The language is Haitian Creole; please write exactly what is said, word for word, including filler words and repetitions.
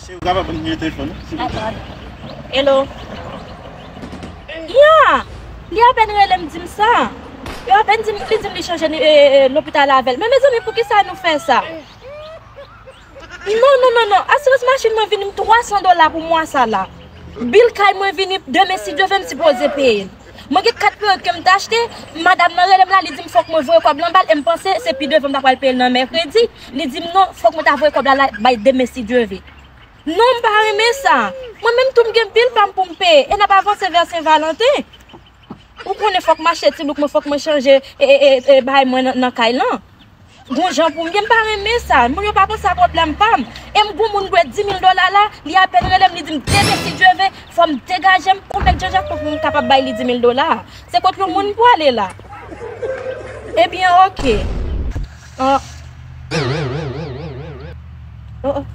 Si w kapab ban m nimewo telefòn ou, silvouplè. Hello. Ya! Li apèn rele m di m sa. Yo apèn di m, li di m li chanje ni- e, e, lopital avè l. Men mezanmi, poukisa nou fè sa? Non, non, non, non. Asirans machin mwen vini m twa san dola pou mwa sa la. Bil kay mwen vini demen, si Dye vle, m sipoze peye l. Mwen gen kat peryòd ke m t achte, madanm nan rele m la, li di m fòk mwen voye kòb lan ba l, e m panse se pi devan m ta pral peye l nan mèkredi. Li di m non, fòk mwen ta voye kòb la, la bay demen, si Dye vle. Non, m pa renmen sa. Mwen menm tou m gen bil pa m pou m peye, e n ap avanse vè Sen Valanten. Ou konnen fòk m achte ti look mwen, fòk mwen chanje e, e, e, e bagay mwen nan, nan kay lan. Gon jan pou m ye, m pa renmen sa. Moun yo pa konn sa pwoblèm pa m. E m gon moun dwe di mil dola la, li apèn rele m, li di m demen, si Dye vle, fò m degaje m, konbyen janjak pou m kapab bay li di mil dola a? Se kot yon moun m pwale la? Ebyen, oke. Oh. Oh, oh.